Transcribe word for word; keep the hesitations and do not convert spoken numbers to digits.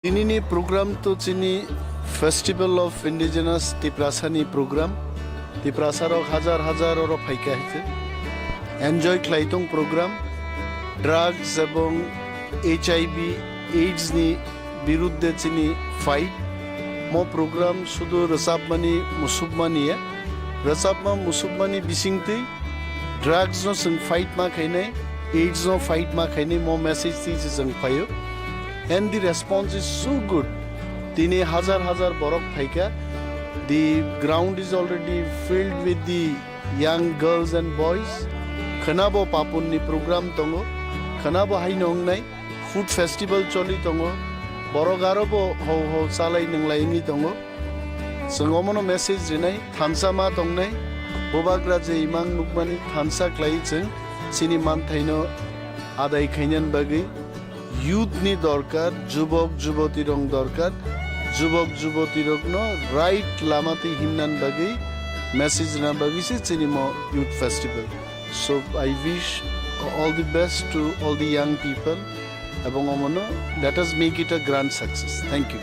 Tinini program to chini Festival of Indigenous Tiprasani program. Tiprasa rok hajar hajar oro phaikha hai se. Enjoy khlai tong program. Drugs ebong H I V AIDS ni birudde chini fight. Mo program sudu rwchapmani musubmani ya. Rwchapma musubmani bisingtwi drugs no chwng fight ma khainai, AIDS no fight ma khainai, mo message twi se chwng phaio. And the response is so good. Tini hajar hajar borok phaikha. The ground is already filled with the young girls and boys. Khwnabo Papun ni program tongo, khwnabo haino wngnai, food festival choli tongo, borok aro bo ho ho chalai nwnglai wngwi tongo. Chwng omono message rinai, thansa ma tongnai, bubagra je imang nukmani thansa khlai chwng chini manthaino adai khainani bagwi youth ni dorkar, jubok juboti rok dorkar, jubok juboti rokno right lama twi himnani bagwi message rina bagwi se chini mo youth festival. So I wish all the best to all the young people. Ebong omono let us make it a grand success. Thank you.